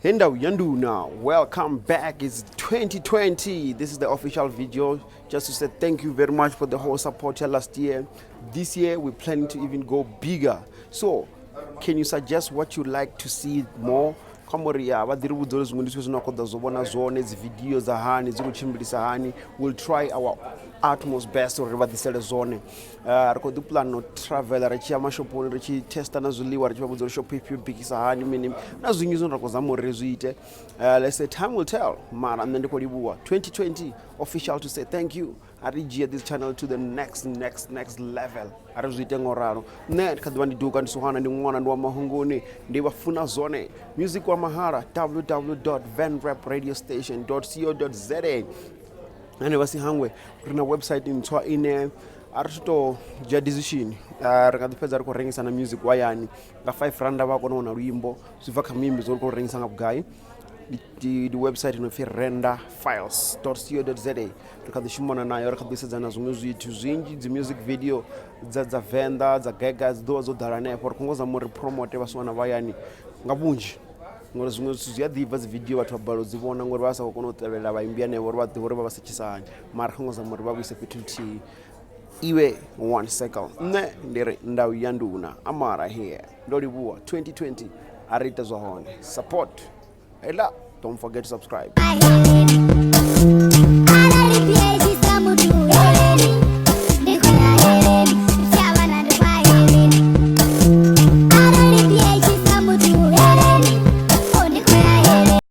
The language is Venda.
Henda Yanduna, welcome back. It's 2020. This is the official video. Just to say thank you very much for the whole support here last year. This year we're planning to even go bigger. So, can you suggest what you like to see more? Kha muri ya vha ḓi ri vhudza uri zwiṅwe ndi zwithu zwine wa khou ḓa zwo vhona zwone dzi video dza hani dzi khou tshimbilisa hani. We'll try our utmost best uri ri vha ḓisele zwone. Ri khou ḓi plan no travel ri tshi ya mashoponi ri tshi testa na zwiḽiwa, ri tshi vha vhudza uri shopho ifhio bikisa hani mini na zwinzhi zwine ra khou zama uri ri zwi ite. Let's say time will tell, mara nṋe ndi khou livhuwa 2020 official to say thank you. A ri dzhie this channel to the next next next level, a ri zwi ite ngo ralo. Nṋe ndi kha ḓivha ndi duka, ndi suhana, ndi ṅwana, ndi wa mahunguni, ndi vha funa zwone. Music wa mahala, www vanrapradiostation co za. Ane vha si hangwe ri na website ntswa ine a ri to dzhia decision. Ri nga ḓi fhedza ri khou rengisa na music wayani nga 5 randa, vha kona u wana luimbo, zwi bva kha muimbi zwo ri khou rengisa nga vhugai. Ndi website ino pfhi render files co za. Ri kha ḓi shumana nayo, ri kha ḓi sedzana zwiṅwe zwithu zwinzhi, dzi music video dza venḓa, dza gega, dzi ḓovha dzo ḓala hanefho. Ri khou ngo zama uri promote vhasiwana vhayani nga vhunzhi, ngori zwiṅwe zwithu zwi a ḓi bva dzi video vhathu vha balelwa u dzi vhona ngori vha sa khou kona u tevhelela vhaimbi hanevho uri vha ḓivhe uri vha vha setshisa hani. Mara kha ngo zama uri vha vhuise fhethu nthihi iwe one circle. Nṋe ndi ri ndau ya nduna amara here, ndo livhuwa. 2020 a ri ite zwa hone support. Ela, don't forget to subscribe.